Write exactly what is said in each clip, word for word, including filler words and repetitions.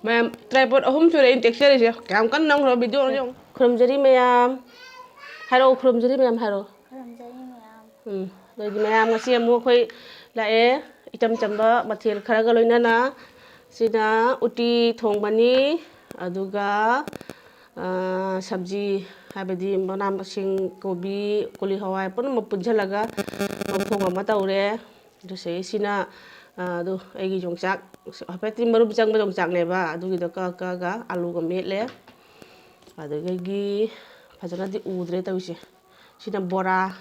ꯃꯌꯥꯝ, tripod ꯑꯍꯨꯝ ꯁꯨꯔꯦ ꯑꯩꯅ ꯇꯦꯛꯆꯔꯤꯁꯦ꯫ ꯀꯌꯥꯝ ꯀꯟꯅ ꯅꯝꯈ꯭ꯔꯕ video ꯅꯣ ꯌꯦꯡꯉꯨ꯫ ꯈꯨꯔꯨꯝꯖꯔꯤ ꯃꯌꯥꯝ꯫ ꯍꯥꯏꯔꯛꯑꯣ, ꯈꯨꯔꯨꯝꯖꯔꯤ ꯃꯌꯥꯝ ꯍꯥꯏꯔꯛꯑꯣ꯫ ꯈꯨꯔꯨꯝꯖꯔꯤ ꯃꯌꯥꯝ꯫ ꯎꯝ, ꯑꯗꯨꯗꯤ ꯃꯌꯥꯝ ꯉꯁꯤ ꯑꯃꯨꯛ ꯑꯩꯈꯣꯏ ꯂꯥꯛꯑꯦ, ꯏꯆꯝ ꯆꯝꯕ ꯃꯊꯦꯜ ꯈꯔꯒ ꯂꯣꯏꯅꯅ꯫ ꯁꯤꯅ ꯎꯇꯤ ꯊꯣꯡꯕꯅꯤ, ꯑꯗꯨꯒ, ꯑ, ꯁꯕꯖꯤ, ꯍꯥꯏꯕꯗꯤ ꯃꯅꯥ ꯃꯁꯤꯡ, ꯀꯣꯕꯤ, ꯀꯣꯂꯤ ꯍꯋꯥꯏ ꯄꯨꯝꯅꯃꯛ ꯄꯨꯟꯁꯤꯜꯂꯒ ꯃꯊꯣꯡ ꯑꯃ ꯇꯧꯔꯦ꯫ ꯑꯗꯨꯁꯦ ꯁꯤꯅ, ꯑ, ꯑꯗꯨ ꯑꯩꯒꯤ ꯌꯣꯡꯆꯥꯛ, ꯍꯥꯏꯐꯦꯠꯇꯤ ꯃꯔꯨꯝ ꯆꯪꯕ ꯌꯣꯡꯆꯥꯛꯅꯦꯕ, ꯑꯗꯨꯒꯤꯗꯣ ꯀꯛꯑ ꯀꯛꯑꯒ ꯑꯂꯨꯒ ꯃꯦꯠꯂꯦ꯫ ꯑꯗꯨꯗꯒꯤ ꯐꯖꯅꯗꯤ ꯎꯗ꯭ꯔꯦ ꯇꯧꯔꯤꯁꯦ꯫ ꯁꯤꯅ ꯕꯣꯔꯥ,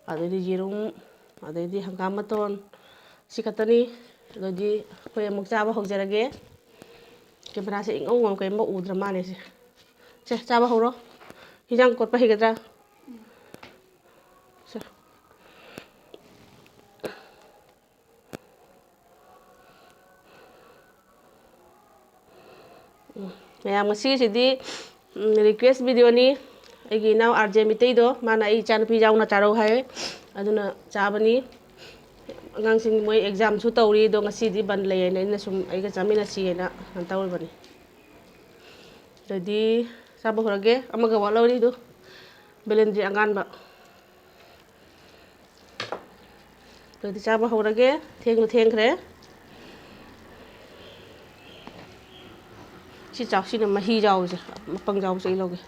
ꯑꯗꯩꯗꯤ ꯌꯦꯔꯨꯝ, ꯑꯗꯩꯗꯤ ꯍꯪꯒꯥꯝ ꯃꯇꯣꯟ, ꯁꯤ ꯈꯛꯇꯅꯤ꯫ ꯑꯗꯨꯗꯤ ꯑꯩꯈꯣꯏ ꯑꯃꯨꯛ ꯆꯥꯕ ꯍꯧꯖꯔꯒꯦ꯫ Camera ꯁꯦ ꯏꯉꯧ ꯉꯧ, ꯀꯔꯤꯝꯐꯥꯎ ꯎꯗ꯭ꯔ ꯃꯥꯜꯂꯦ ꯁꯦ꯫ ꯁꯦ, ꯆꯥꯕ ꯍꯧꯔꯣ꯫ ꯍꯤꯟꯖꯥꯡ ꯀꯣꯠꯄ ꯍꯩꯒꯗ꯭ꯔꯥ? ꯁꯦ꯫ ꯎꯝ, ꯃꯌꯥꯝ, ꯉꯁꯤꯒꯤꯁꯤꯗꯤ, ꯎꯝ, request video ꯅꯤ꯫ ꯑꯩꯒꯤ ꯏꯅꯥꯎ R J ꯃꯤꯇꯩꯗꯣ, ꯃꯥꯅ ꯑꯩ ꯏꯆꯥꯅꯨꯄꯤ ꯌꯥꯎꯅ ꯆꯥꯔꯧ ꯍꯥꯏ, ꯑꯗꯨꯅ ꯆꯥꯕꯅꯤ꯫ ꯑꯉꯥꯡꯁꯤꯡ ꯃꯣꯏ exam ꯁꯨ ꯇꯧꯔꯤ, ꯑꯗꯣ ꯉꯁꯤꯗꯤ ꯕꯟ ꯂꯩ ꯍꯥꯏꯅ ꯑꯩꯅ ꯁꯨꯝ ꯑꯩꯒ ꯆꯥꯃꯤꯟꯅꯁꯤ ꯍꯥꯏꯅ ꯀꯩꯅꯣ ꯇꯧꯔꯤꯕꯅꯤ꯫ ꯑꯗꯩꯗꯤ ꯆꯥꯕ ꯍꯧꯔꯒꯦ, ꯑꯃꯒ ꯋꯥꯠꯍꯧꯔꯤ ꯑꯗꯨ꯫ ꯕꯦꯂꯦꯟꯗ꯭ꯔꯤ ꯑꯉꯥꯟꯕ꯫ ꯑꯗꯨꯗꯤ ꯆꯥꯕ ꯍꯧꯔꯒꯦ, ꯊꯦꯡꯁꯨ ꯊꯦꯡꯈ꯭ꯔꯦ꯫ ꯁꯤ ꯆꯥꯎ, ꯁꯤꯅ ꯃꯍꯤ ꯌꯥꯎꯕꯁꯦ, ꯃꯄꯪ ꯌꯥꯎꯕꯁꯦ ꯑꯩ ꯂꯧꯒꯦ꯫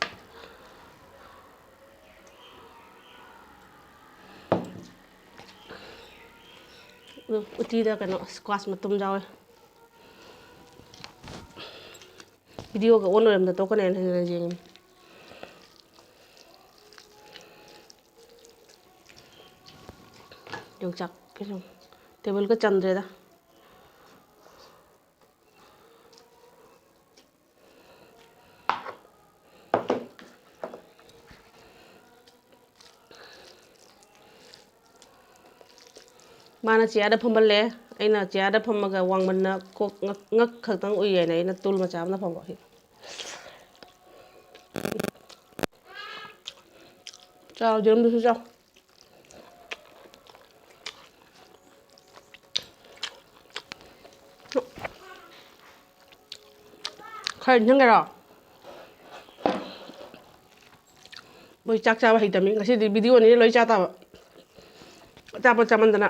ꯑꯗꯨ ꯎꯇꯤꯗ ꯀꯩꯅꯣ squash ꯃꯇꯨꯝ ꯌꯥꯎꯋꯦ꯫ Video ꯒ on ꯑꯣꯏꯔꯝꯗ ꯇꯣꯛꯀꯅꯤ ꯍꯥꯏꯅ ꯍꯟꯖꯤꯟ ꯍꯟꯖꯤꯟ ꯌꯦꯡꯉꯤꯅꯤ꯫ ꯌꯣꯡꯆꯥꯛ ꯀꯩꯅꯣ, table ꯒ ꯆꯟꯗ꯭ꯔꯦꯗ꯫ ꯃꯥꯅ chair ꯗ ꯐꯝꯍꯜꯂꯦ, ꯑꯩꯅ chair ꯗ ꯐꯝꯃꯒ ꯋꯥꯡꯃꯟꯅ ꯀꯣꯛ ꯉꯛ, ꯉꯛ ꯈꯛꯇꯪ ꯎꯏ ꯍꯥꯏꯅ ꯑꯩꯅ ꯇꯨꯜ ꯃꯆꯥ ꯑꯃꯗ ꯐꯝꯕ꯫ ꯆꯥꯎ, ꯌꯦꯔꯨꯝꯗꯨꯁꯨ ꯆꯥꯎ꯫ ꯈꯔ ꯏꯟꯁꯤꯟꯒꯦꯔꯣ? ꯃꯣꯏ ꯆꯥꯛ ꯆꯥꯕ ꯍꯩꯇꯕꯅꯤ꯫ ꯉꯁꯤꯗꯤ video ꯅꯤꯅ ꯂꯣꯏ ꯆꯥ ꯇꯥꯕ꯫ ꯑꯆꯥꯄꯣꯠ ꯆꯥꯃꯟꯗꯅ꯫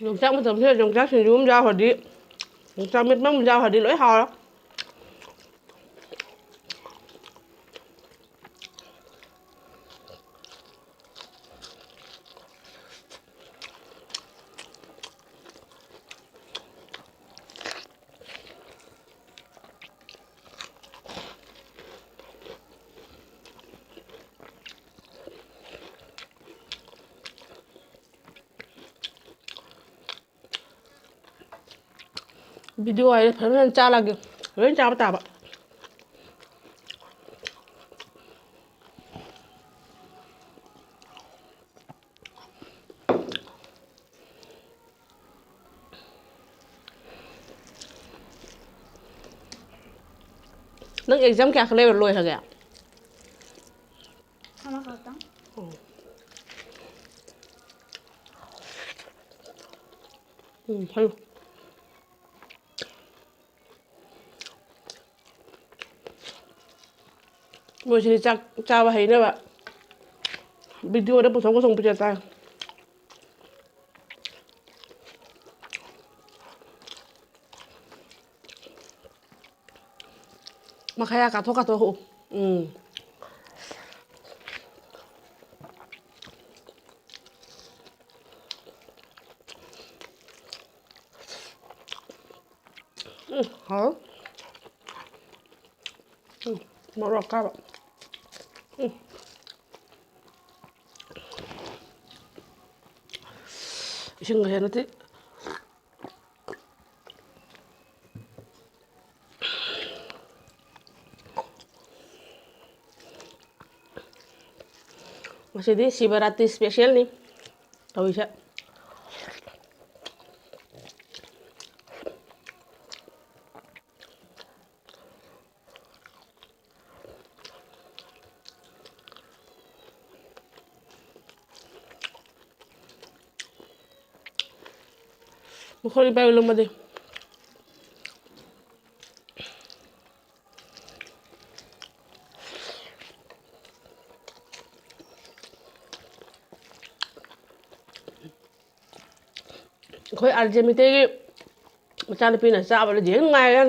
ꯌꯣꯡꯆꯥꯛ ꯃꯇꯝꯁꯤꯗ ꯌꯣꯡꯆꯥꯛ ꯁꯤꯡꯖꯨ ꯑꯃ ꯌꯥꯎꯈ꯭ꯔꯗꯤ, ꯌꯣꯡꯆꯥꯛ ꯃꯦꯠꯄ ꯑꯃ ꯌꯥꯎꯈ꯭ꯔꯗꯤ ꯂꯣꯏ ꯍꯥꯎꯔꯦ꯫ Video ꯍꯥꯏꯔꯦ, ꯐꯖ ꯐꯖꯅ ꯆꯥꯔꯒꯦ꯫ ꯂꯣꯏ ꯆꯥꯕ ꯇꯥꯕ꯫ ꯅꯪ exam ꯀꯌꯥꯈꯛ ꯂꯩꯕ ꯂꯣꯏꯈ꯭ꯔꯒꯦ? ꯑꯃꯈꯛꯇꯪ꯫ ꯎꯝ, ꯐꯩ꯫ ꯃꯣꯏꯁꯤꯗꯤ ꯆꯥꯛ ꯆꯥꯕ ꯍꯩꯅꯕ videoꯗ ꯄꯨꯊꯣꯛ ꯄꯨꯊꯣꯛ ꯄꯤꯖ ꯇꯥꯔꯦ꯫ ꯃꯈꯥ ꯀꯥꯊꯣꯛ ꯀꯥꯊꯣꯛ ꯍꯨ꯫ ꯎꯝ꯫ ꯎꯝ, ꯍꯥꯎ꯫ ꯎꯝ, ꯃꯣꯔꯣꯛ ꯑꯀꯥꯕ꯫ ꯎꯝ꯫ ꯏꯁꯤꯡꯒ ꯍꯦꯟꯅꯗꯤ꯫ ꯉꯁꯤꯗꯤ ꯁꯤꯕꯔꯥꯇ꯭ꯔꯤ specialꯅꯤ ꯇꯧꯔꯤꯁꯦ꯫ ꯃꯈꯣꯏ ꯏꯕꯥꯏ ꯂꯨꯝꯕꯗꯤ꯫ ꯑꯩꯈꯣꯏ ꯑꯥꯔ ꯖꯦ ꯃꯤꯇꯩꯒꯤ ꯃꯆꯥꯅꯨꯄꯤꯅ ꯆꯥꯕꯗꯗꯤ ꯍꯦꯟꯅ ꯅꯨꯡꯉꯥꯏꯔꯦ꯫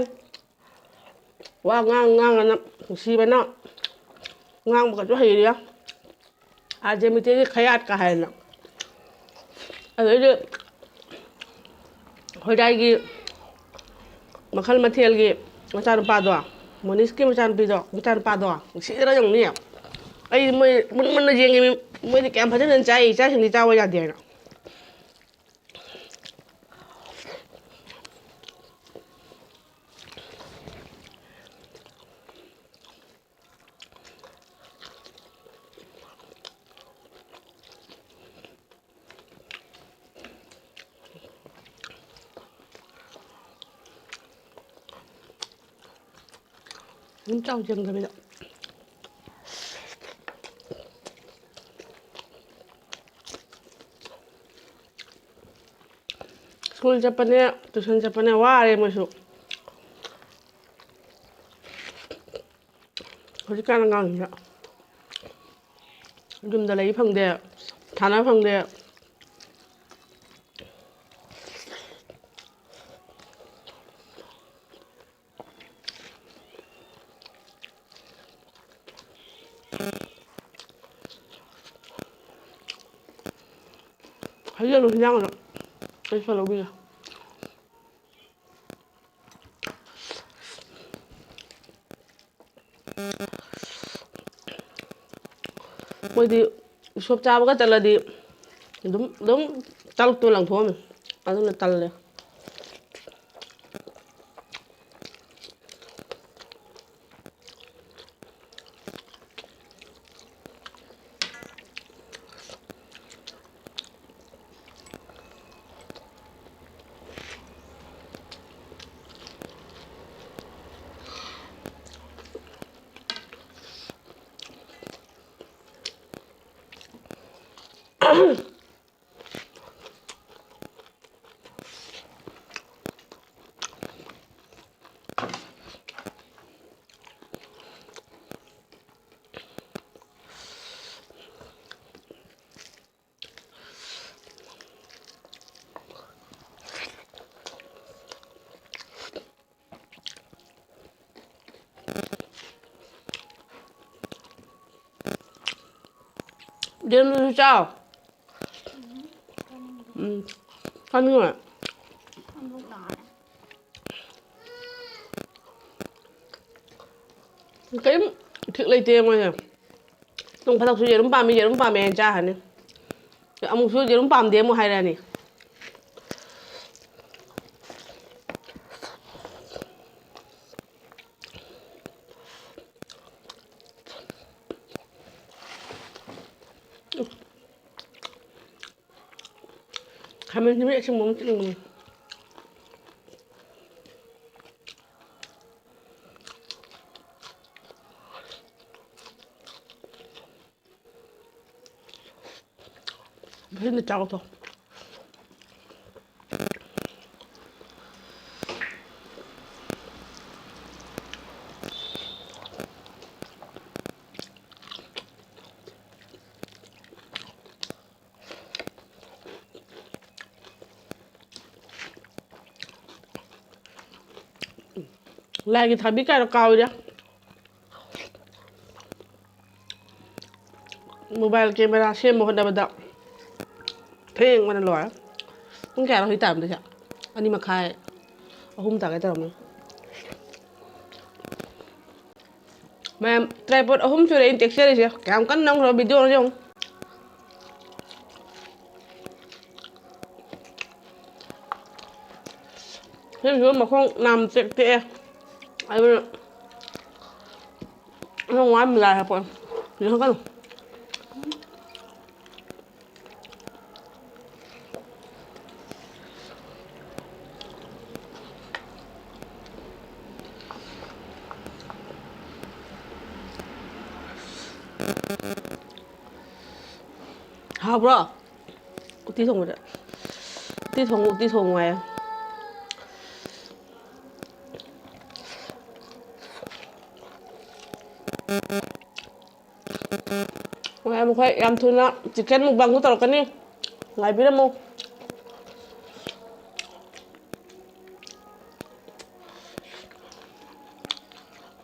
ꯋꯥ ꯉꯥꯡ ꯉꯥꯡꯉꯅ ꯅꯨꯡꯁꯤꯕꯅ ꯉꯥꯡꯕꯒꯁꯨ ꯍꯩꯔꯦ꯫ ꯑꯥꯔ ꯖꯦ ꯃꯤꯇꯩꯒꯤ ꯈꯌꯥꯠꯀ ꯍꯥꯏꯅ꯫ ꯑꯗꯩꯗꯤ ꯍꯣꯏꯗꯥꯏꯒꯤ ꯃꯈꯜ ꯃꯊꯦꯜꯒꯤ ꯃꯆꯥꯅꯨꯄꯥꯗꯣ, ꯃꯣꯅꯤꯁꯀꯤ ꯃꯆꯥꯅꯨꯄꯤꯗꯣ, ꯃꯆꯥꯅꯨꯄꯥꯗꯣ ꯅꯨꯡꯁꯤꯗ꯭ꯔꯥ ꯌꯦꯡꯉꯨꯅꯦ꯫ ꯑꯩ ꯃꯣꯏ ꯃꯨꯟ ꯃꯨꯟꯅ ꯌꯦꯡꯉꯤꯃꯤ꯫ ꯃꯣꯏꯗꯤ ꯀꯌꯥꯝ ꯐꯖꯅ ꯆꯥꯏ, ꯏꯆꯥꯁꯤꯡꯗꯤ ꯆꯥꯕ ꯌꯥꯗꯦ ꯍꯥꯏꯅ꯫ ꯑꯗꯨꯝ ꯆꯥꯎ ꯆꯦꯡꯗꯕꯤꯗ꯫ ꯁ꯭ꯀꯨꯜ ꯆꯠꯄꯅꯦ, ꯇꯨꯏꯁꯟ ꯆꯠꯄꯅꯦ, ꯋꯥꯔꯦ ꯃꯣꯏꯁꯨ꯫ ꯍꯧꯖꯤꯛꯀꯥꯟ ꯑꯉꯥꯡꯁꯤꯡꯁꯦ ꯌꯨꯝꯗ ꯂꯩ ꯐꯪꯗꯦ, ꯁꯥꯟꯅ ꯐꯪꯗꯦ꯫ ꯍꯩꯖꯜꯂꯨ ꯍꯤꯟꯖꯥꯡꯗꯣ꯫ ꯑꯩ ꯁꯣ ꯂꯧꯕꯤꯒꯦ꯫ ꯃꯣꯏꯗꯤ ꯎꯁꯣꯞ ꯆꯥꯕꯒ ꯆꯠꯂꯗꯤ ꯑꯗꯨꯝ, ꯑꯗꯨꯝ ꯇꯂꯨꯛꯇꯣ ꯂꯪꯊꯣꯛꯑꯝꯃꯦ꯫ ꯑꯗꯨꯅ ꯇꯜꯂꯦ꯫ ꯌꯦꯔꯨꯝꯗꯨꯁꯨ ꯆꯥꯎ꯫ ꯎꯝ, ꯆꯥꯅꯤꯡꯉꯦ꯫ ꯀꯔꯤꯝ ꯏꯊꯤꯛ ꯂꯩꯇꯦ ꯃꯣꯏꯅ꯫ ꯅꯣꯡ ꯐꯥꯗꯣꯛꯁꯨ ꯌꯦꯔꯨꯝ ꯄꯥꯝꯃꯤ, ꯌꯦꯔꯨꯝ ꯄꯥꯝꯃꯦ ꯍꯥꯏꯅ ꯆꯥꯈ꯭ꯔꯅꯤ꯫ ꯑꯃꯨꯛꯁꯨ ꯌꯦꯔꯨꯝ ꯄꯥꯝꯗꯦ ꯑꯃꯨꯛ ꯍꯥꯏꯔꯛꯑꯅꯤ꯫ ꯈꯥꯃꯦꯟꯁꯤꯟꯕꯤ ꯑꯁꯤꯟꯕ ꯑꯃ ꯆꯤꯛꯅꯤꯡꯕꯅꯤ꯫ ꯐꯖꯅ ꯆꯥꯎꯊꯣ꯫ ꯂꯥꯏꯒꯤ ꯊꯥꯕꯤ ꯀꯥꯏꯅ ꯀꯥꯎꯏꯗ꯫ ꯃꯣꯕꯥꯏꯜ ꯀꯦꯃꯦꯔꯥ ꯁꯦꯝꯕ ꯍꯣꯠꯅꯕꯗ ꯊꯦꯡꯕꯅ ꯂꯣꯏꯔꯦ꯫ ꯄꯨꯡ ꯀꯌꯥꯅꯣ ꯍꯧꯖꯤꯛ ꯇꯥꯔꯝꯗꯣꯏꯁꯦ? ꯑꯅꯤ ꯃꯈꯥꯏ, ꯑꯍꯨꯝ ꯇꯥꯒꯦ ꯇꯧꯔꯝꯃꯅꯤ꯫ ꯃꯌꯥꯝ, tripod ꯑꯍꯨꯝ ꯁꯨꯔꯦ ꯑꯩꯅ ꯇꯦꯛꯆꯔꯤꯁꯦ꯫ ꯀꯌꯥꯝ ꯀꯟꯅ ꯅꯝꯈ꯭ꯔꯕ videoꯅꯣ ꯌꯦꯡꯉꯨ꯫ ꯁꯤꯁꯨ ꯃꯈꯣꯡ ꯅꯥꯝ ꯇꯦꯛ ꯇꯦꯛꯑꯦ꯫ ꯑꯗꯨꯅ ꯅꯪ ꯋꯥ ꯌꯥꯝ ꯂꯥꯏ ꯍꯥꯏꯄꯣ꯫ ꯌꯦꯡꯉꯛꯀꯅꯨ꯫ ꯍꯥꯎꯕ꯭ꯔꯣ? ꯎꯇꯤ ꯊꯣꯡꯕꯗ꯫ ꯎꯇꯤ ꯊꯣꯡꯉꯨ, ꯎꯇꯤ ꯊꯣꯡꯉꯨ ꯍꯥꯏꯌꯦ꯫ ꯍꯣꯔꯦꯟ ꯃꯈꯣꯏ ꯌꯥꯝ ꯊꯨꯅ chicken mukbangꯁꯨ ꯇꯧꯔꯛꯀꯅꯤ꯫ ꯉꯥꯏꯕꯤꯔꯝꯃꯨ꯫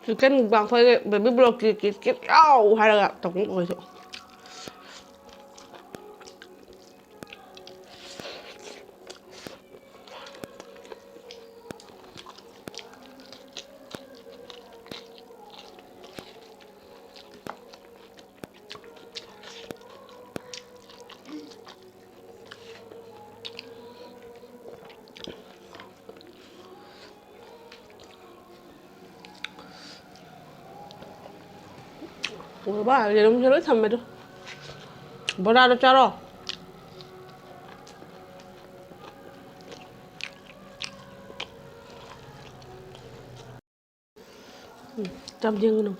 Chicken mukbang ꯑꯩꯈꯣꯏꯒꯤ baby vlogꯀꯤ ꯀꯤꯠ ꯀꯤꯠ ꯌꯥꯎ ꯍꯥꯏꯔꯒ ꯇꯧꯅꯤ ꯑꯩꯈꯣꯏꯁꯨ꯫ ꯎꯔꯕ? ꯌꯦꯔꯨꯝꯁꯦ ꯂꯣꯏ ꯊꯝꯃꯦ ꯑꯗꯨ꯫ ꯕꯣꯔꯥꯗꯣ ꯆꯥꯔꯣ꯫ ꯎꯝ, ꯆꯥꯕꯗꯤ ꯌꯦꯡꯒꯅꯨ꯫